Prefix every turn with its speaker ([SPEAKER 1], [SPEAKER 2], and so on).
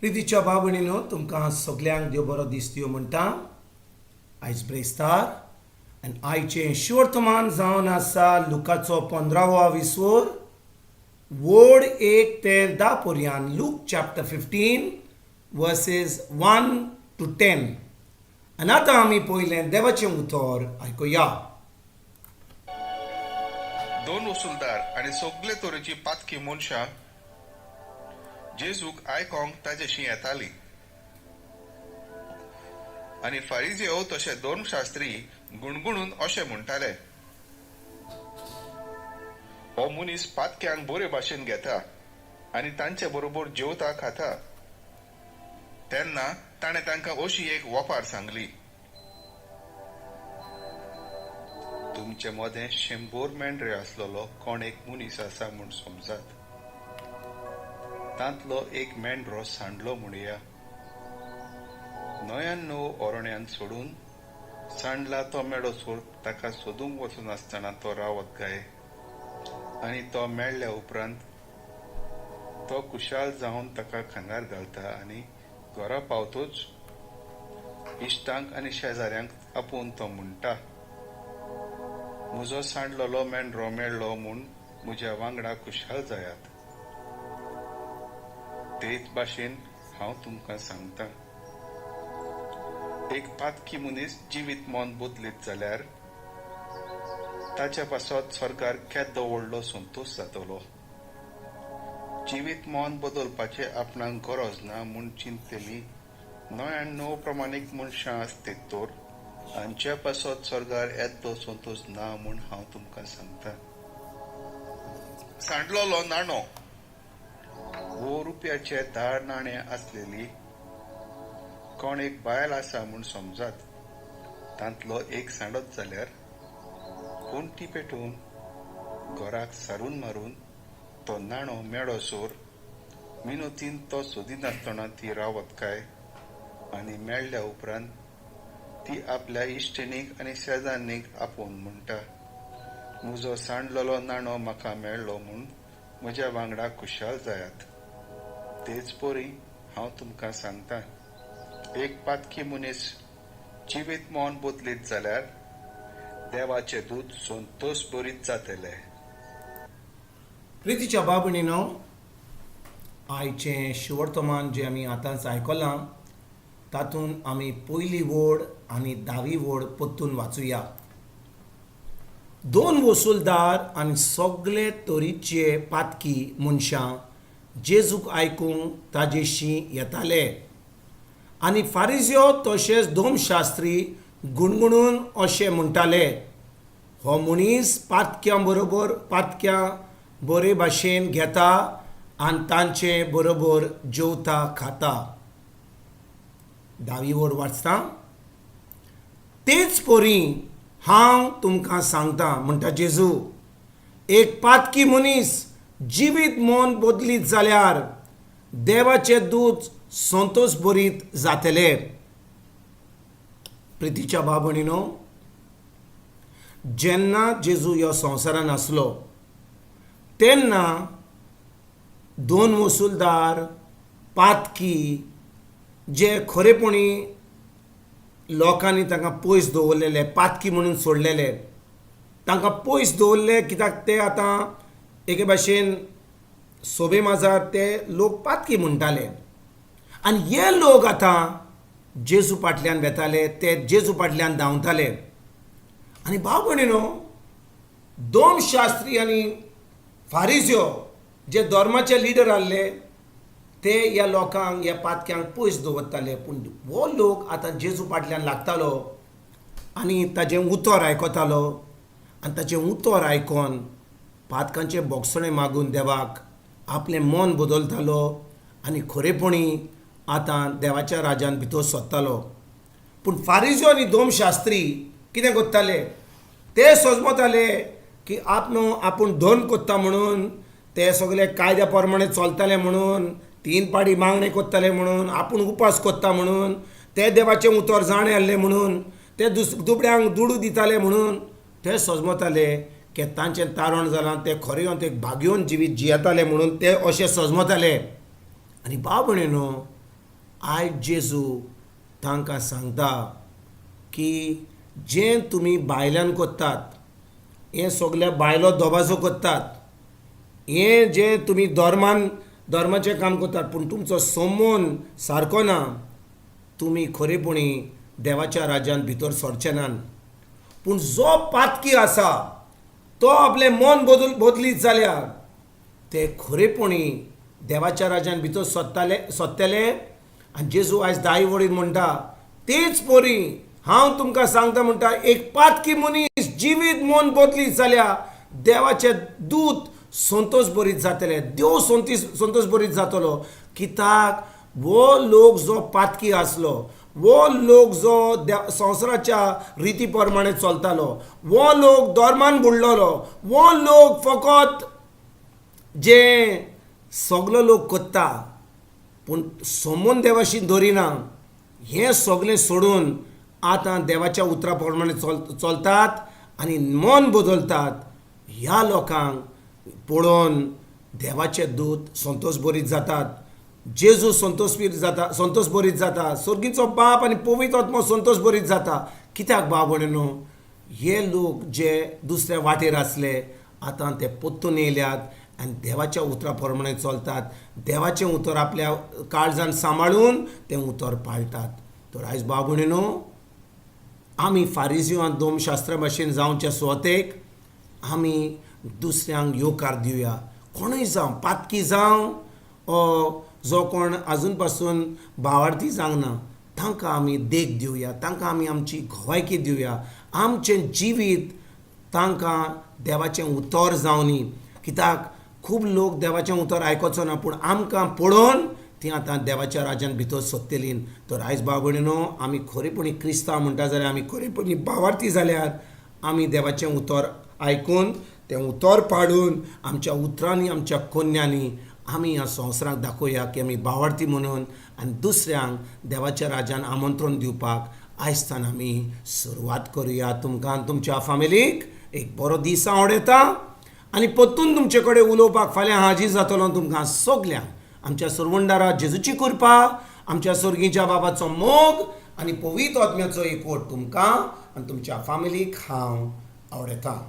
[SPEAKER 1] प्रितीच्या भाव भयणीनो, तुमकां सगल्यांक देव बरो दीस दिवं म्हणटा. आयज ब्रेस्तार आनी आयचें शिवर्तमान जावन आसा लुकाचो 15वो विसोर, वोड 1 ते 10 पर्यान. Luke chapter 15 verses 1 to 10. आनी आतां आमी पयलें देवाचें उतर आयकुया.
[SPEAKER 2] दोन वसुलदार आनी सगळे तरेची पातकी मनशां जेजूक आयकोंक ताजेशी येताली आनी फारिजेव तशे धर्मशास्त्री गुणगुणून अशें म्हणटाले, हो मनीस पातक्यांक बरे भाशेन घेता आनी तांचे बरोबर जेवता खाता. तेन्ना ताणें तांकां अशी एक वपार सांगली, तुमचे मदें 100 मेंढरे आसलेलो कोण एक मनीस आसा म्हूण समजात. तांतलो एक मेंढरो सांडलो म्हणया. 99 ओरण्यान सोडून सांडला तो मेळोसर ताका सोदूंक वचनासतना तो रावत काय? आनी तो मेळ्ळ्या उपरांत तो खुशाल जावन ताका खांदार घालता आनी घरा पावतूच इश्टांक आनी शेजाऱ्यांक आपोवन तो म्हणटा, म्हजो सांडलेलो मेंढरो मेळ्ळो म्हूण म्हज्या वांगडा खुशाल जायात. तेच भाशेन हांव तुमकां सांगता, एक पातकी मनीस जिवीत मन बदलीत जाल्यार ताच्या पासत स्वर्गार केदो व्हडलो संतोश जातलो. जिवीत मन बदलपाचें आपणाक गरज ना म्हूण चिंतलेली 99 प्रमाणीक मनशां आसतीत तर हांच्या पासत स्वर्गार येदो संतोश ना म्हूण हांव तुमकां सांगता. सांडलेलो नाणो. वो रुपयाचे 10 नाणे आसलेली कोण एक बायल आसा म्हूण समजात. तांतलो एक सांडत जाल्यार कोणती पेटोवन घराक सारून मारून तो नाणो मेळोसर मिनतीन तो सोदिनासतना ती रावत काय? आनी मेळ्ळ्या उपरांत ती आपल्या इश्टिणीक आनी शेजान्नीक आपोवन म्हणटा, म्हजो सांडलेलो नाणो म्हाका मेळ्ळो म्हूण म्हज्या वांगडा खुशाल जायात. तेच परी हांव तुमकां सांगता, एक पातकी मनीस जिवीत मन बदलीत जाल्यार देवाचे दूत संतोश बरीत जातले.
[SPEAKER 1] प्रितीच्या भाव भयणीनो, आयचें शिवर्तमान जें आमी आतांच आयकलां, तातूंत आमी पयली वोड आनी धावी वोड परतून वाचुया. दोन वसुलदार आनी सगळे तरेचे पातकी मनशां जेजूक आयकूंक ताजेशी येताले आनी फारिज्यो तशेंच धर्मशास्त्री गुणगुणून अशें म्हणटाले, हो मनीस पातक्यां बरोबर पातक्यां बरे भाशेन घेता आनी तांचे बरोबर जेवता खाता. धावी वोड वाचता. तेच परी हांव तुमकां सांगता, म्हणटा जेजू, एक पातकी मनीस जिवीत मन बदलीत जाल्यार देवाचे दूत संतोश बरीत जातले. प्रितीच्या भाव भयणीनो, जेन्ना जेजू ह्या संवसारान आसलो तेन्ना दोन वसुलदार, पातकी, जे खरेपणी लोकांनी तांकां पयस दवरलेले, पातकी म्हणून सोडलेले, तांकां पयस दवरले कित्याक ते आतां एके भाशेन सोबे माजार ते लोक पातकी म्हणटाले. आनी हे लोक आतां जेजू फाटल्यान वेताले, ते जेजू फाटल्यान धांवताले. आनी भाव भयणीनो, दोन शास्त्री आनी फारिज्यो जे धर्माचे लिडर आहले, ते ह्या लोकांक, ह्या पातक्यांक पयस दवरताले. पूण हो लोक आतां जेजू फाटल्यान लागतालो आनी ताजें उतर आयकतालो आनी ताचें उतर आयकोन पातकांचें बोगसणें मागून देवाक आपलें मन बदलतालो आनी खरेपणी आतां देवाच्या राजान भितर सोदतालो. पूण फारिज्यो आनी धर्मशास्त्री कितें करताले? ते सजमताले की आपलो आपूण धर्म करता म्हणून, ते सगळे कायद्या प्रमाणे चलताले म्हणून, तीन पाडी मागणें करताले म्हणून, आपूण उपास करता म्हणून, ते देवाचें उतर जाणें आहले म्हणून, ते दुबड्यांक दुडू दिताले म्हणून, ते सजमताले की तांचें तारण जालां, ते खरें ते भाग्योवन जिवीत जियेताले म्हणून ते अशें सजमताले. आनी भाव भयणीनो आयज जेजू तांकां सांगता की जें तुमी बायल्यान करतात, हें सगल्या बायलो दबाजो करतात, हें जें तुमी धर्मान धर्माचें काम करतात, पूण तुमचो संबंद सारको ना, तुमी खरेपणी देवाच्या राज्यांत भितर सरचे नात. पूण जो पातकी आसा तो आपलें मन बदलीत जाल्यार ते खरेपणी देवाच्या राज्यान भितर सोदतले. आनी जेजू आयज दाई वडील म्हणटा तेच परी हांव तुमकां सांगता म्हणटा, एक पातकी मनीस जिवीत मन बदलीत जाल्यार देवाचे दूत संतोश बरीत जातले, देव संतोश बरीत जातलो. कित्याक वो लोक जो पातकी आसलो, वो लोक जो संवसाराच्या रिती प्रमाणे चलतालो, वो लोक धर्मान बुडलेलो, वो लोक फकत जे सगलो लोक करता पूण समोन देवाशी दवरिना, हें सगलें सोडून आतां देवाच्या उतरा प्रमाणे चलतात आनी मन बदलतात. ह्या लोकांक पळोवन देवाचे दूत संतोश बरीत जातात, जेजू संतोश बरीत जाता, सर्गीचो बाप आनी पवित्र आत्मो संतोश बरीत जाता. कित्याक बाब न्हू, हे लोक जे दुसऱ्या वाटेर आसले आतां ते परतून येयल्यात आनी देवाच्या उतरा प्रमाणे चलतात, देवाचें उतर आपल्या काळजान सांबाळून तें उतर पाळटात. तर आयज बाब न्हू, आमी फारिजिवां दोमशास्त्रा भाशेन जावच्या सुवातेक आमी दुसऱ्यांक येवकार दिवया. कोणूय जावं, पातकी जावं जो कोण आजून पासून भावार्थी जावंक ना, तांकां आमी देख दिवया, तांकां आमी आमची गवायकी दिवया, आमचें जिवीत तांकां देवाचें उतर जावनी. कित्याक खूब लोक देवाचें उतर आयकोचो ना, पूण आमकां पळोवन तीं आतां देवाच्या राज्यान भितर सोदतलीं. तर आयज बाबडीनो, आमी खरेपणी क्रिस्तांव म्हणटा जाल्यार, आमी खरेपणी भावार्थी जाल्यार आमी देवाचें उतर आयकून तें उतर पाडून आमच्या उतरांनी आमच्या कोन्यांनी आमी ह्या संवसाराक दाखोवया की आमी भावार्थी म्हणून आनी दुसऱ्यांक देवाच्या राज्यान आमंत्रण दिवपाक आयजतान आमी सुरवात करुया. तुमकां तुमच्या फामिलीक एक बरो दीस आवडटा आनी परतून तुमचे कडेन उलोवपाक फाल्यां हाजीर जातलो. तुमकां सगल्यांक आमच्या सरवंडारा जेजूची कृपा, आमच्या सर्गीच्या बाबाचो मोग आनी पवित्र आत्म्याचो एकवट तुमकां आनी तुमच्या फामिलीक हांव आवडटा.